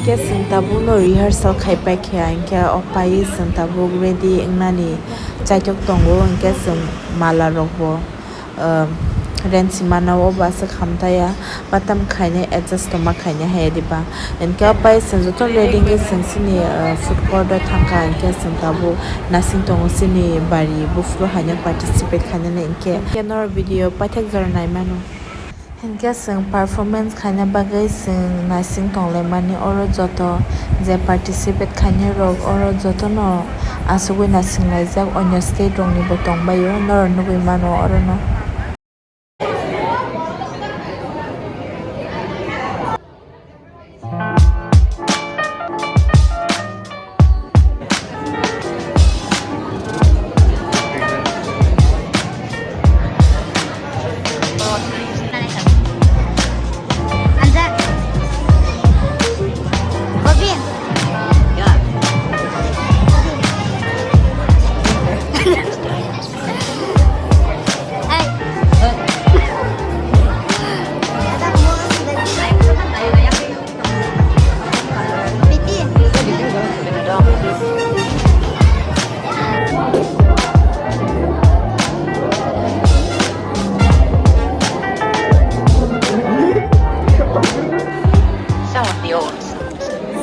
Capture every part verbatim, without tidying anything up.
Hingke chwng tabukno rehearsal khaipai kha, hingke o pai chwng tabuk ready wngnani chaitok tongo, hingke chwng mala rokbo. Rent si mana o ba aswk hamtaya, batam khaina adjust tongma khaina haya diba. Hingke o pai chwng joto ready hingke chwng chini food court o thangkha, hingke chwng tabuk nasing tongo chini bari buphuru haino participate khainani hingke. Hingke norok video paithak jora naimano. Hingke chwng performance khaina bagwi chwng nasing tonglaimani oro joto je participate khainai rok oro jotono asugwi nasing laijak, onyo state rokni bo tongbaio norok nugwi mano orono.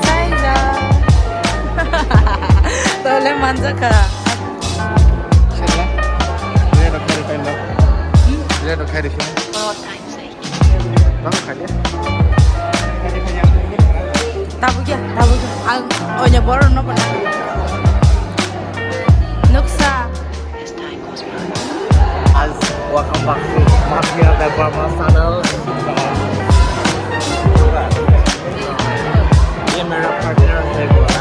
Saija. Tole manjaka. Sila. Lihat dok hari final. Hmm? Lihat dok hari final. Bang khadia. Tabuk ya, tabuk ya. Ang onya boro no pernah. Nuksa. Guys, welcome back to Mafia the Burma channel. ये मेरा partner है, बोला।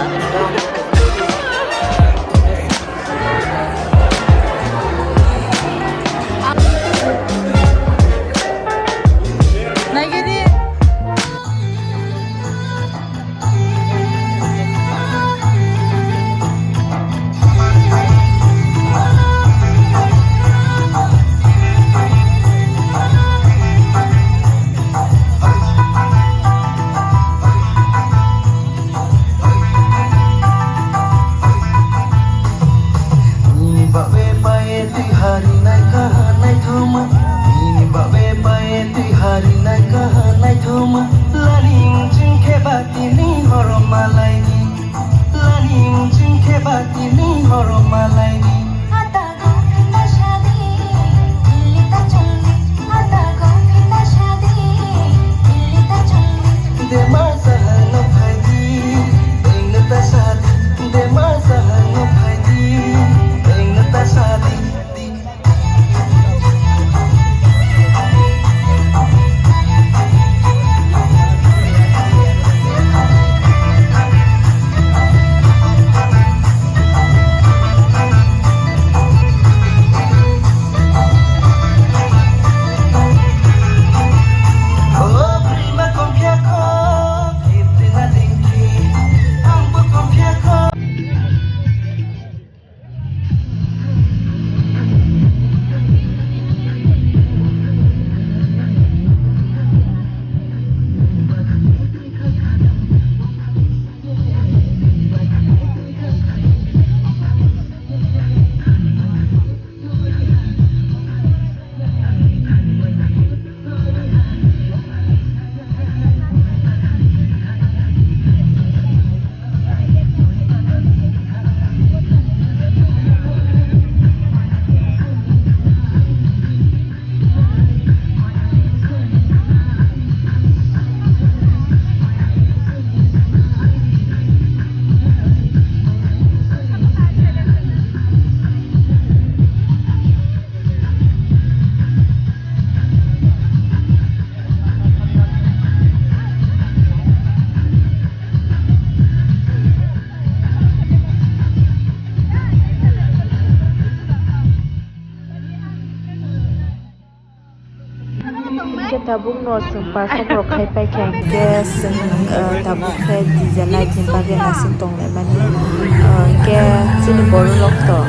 Bumno chwng pasok rok khai paikha, hwnkhe chwng, uh, tabuk khe D J light ni bagwi naising tonglaimani. Uh, hwnkhe chini borok rok to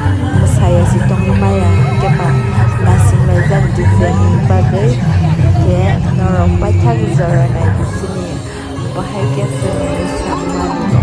mwsaya si tongwi maya, hwnkhe ba naising laijak D J ni bagwi. Hwnkhe norok paithak jora nai di sini. Bahai khe chwng samani.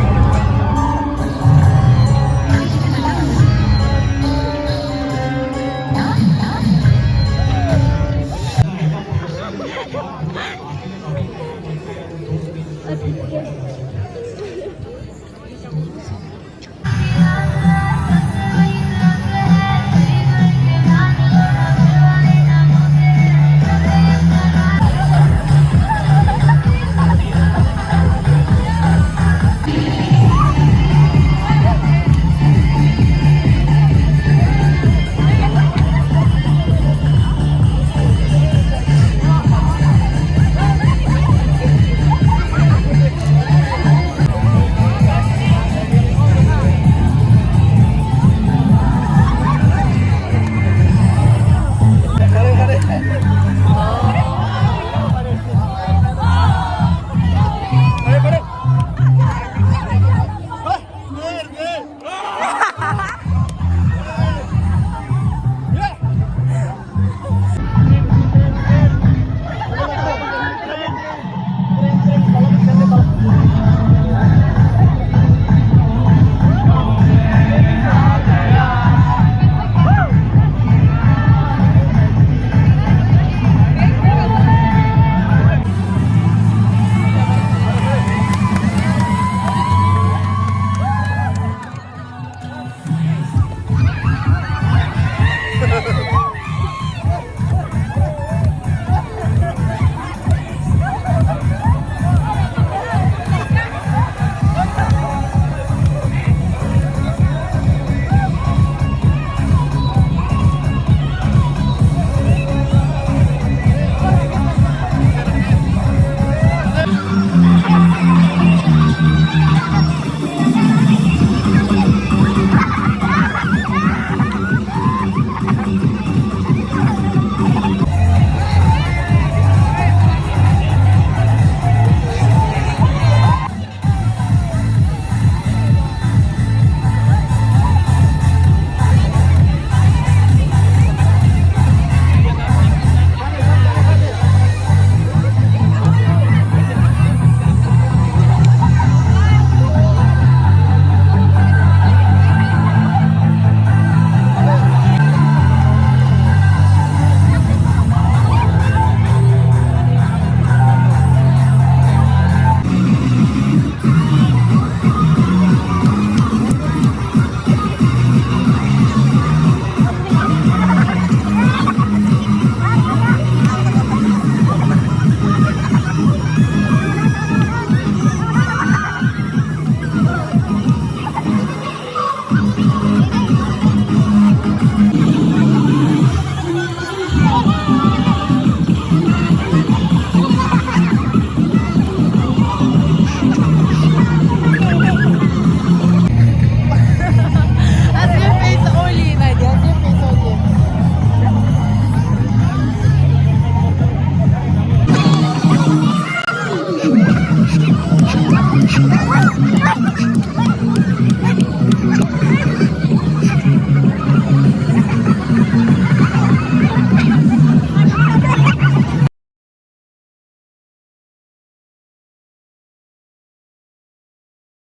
As your face only, Nadia, as your face only.